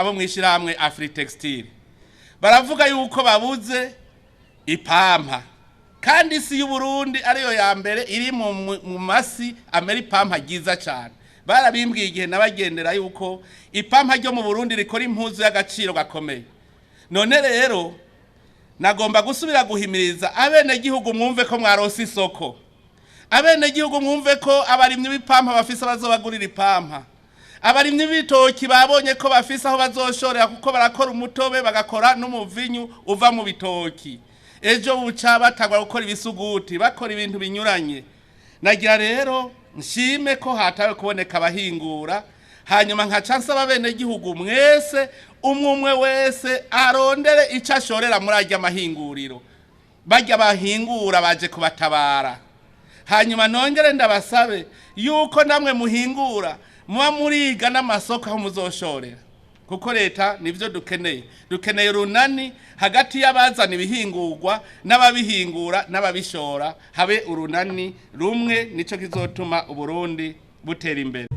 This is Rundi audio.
Abo mw'ishyirahamwe Afritextile baravuga yuko babuze ipampa, kandi isi y'Uburundi ariyo ya mbere iri mu masi amera ipampa ryiza cyane. Barabimbwiye igihe nabagendera yuko ipampa ryo mu Burundi rikora impuzu y'agaciro gakomeye. None rero nagomba gusubira guhimiriza abenegihugu: mwumve ko mwaronse isoko. Abenegihugu, mwumve ko abarimyi b'ipampa bafise abazobagurira ipampa. Abarimyi b'ibitoki babonye ko bafise aho bazoshorera, kuko barakora umutobe, bagakora n'umuvinyu uva mu bitoki. Ejo buca batangwa gukora ibisuguti, bakora ibintu binyuranye. Nagira rero nshime ko hatawe kuboneka abahingura. Hanyuma nkaca nsaba abenegihugu mwese, umwe umwe wese arondere icyo ashorera muri arya mahinguriro. Bajya bahingura baje kubatabara. Hanyuma nongere ndabasabe yuko namwe muhingura muba muriga n'amasoko aho muzoshorera, kuko leta nibyo dukeneye. Dukeneye urunani hagati y'abazana ibihingurwa n'ababihingura n'ababishora, habe urunani rumwe. Nicyo kizotuma Uburundi butera imbere.